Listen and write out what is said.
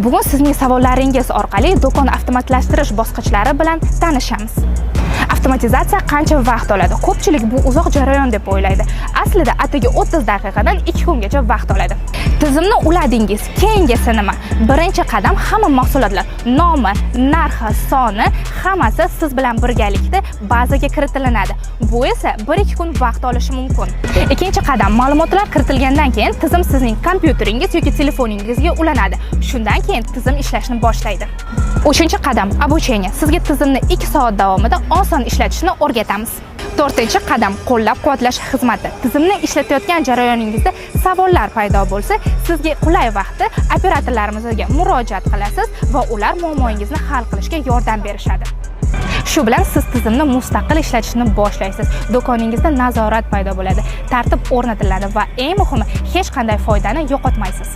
Bugun sizning savollaringiz orqali do'kon avtomatlashtirish bosqichlari bilan tanishamiz. Avtomatizatsiya qancha vaqt oladi? Ko'pchilik bu uzoq jarayon deb o'ylaydi. Aslida atigi 30 daqiqadan 2 kungacha vaqt oladi. Tizimni uladingiz, keyingisi nima? Birinchi qadam: hamma mahsulotlar nomi, narxi, soni, hammasi siz bilan birgalikda bazaga kiritilinadi. Bu esa 1-2 kun vaqt olishi mumkin. Ikkinchi qadam: ma'lumotlar kiritilgandan keyin tizim sizning kompyuteringiz yoki telefoningizga ulanadi. Shundan keyin tizim ishlashni boshlaydi. Uchinchi qadam: обучение. Sizga tizimni 2 soat davomida oson ishlatishni o'rgatamiz. To'rtinchi qadam: qo'llab-quvvatlash xizmati. Tizimni ishlatayotgan jarayoningizda savollar paydo bo'lsa, sizga qulay vaqtda operatorlarimizga murojaat qilasiz va ular muammoingizni hal qilishga yordam berishadi. Shu bilan siz tizimni mustaqil ishlatishni boshlaysiz. Do'koningizda nazorat paydo bo'ladi, tartib o'rnatiladi va eng muhimi, hech qanday foydani yo'qotmaysiz.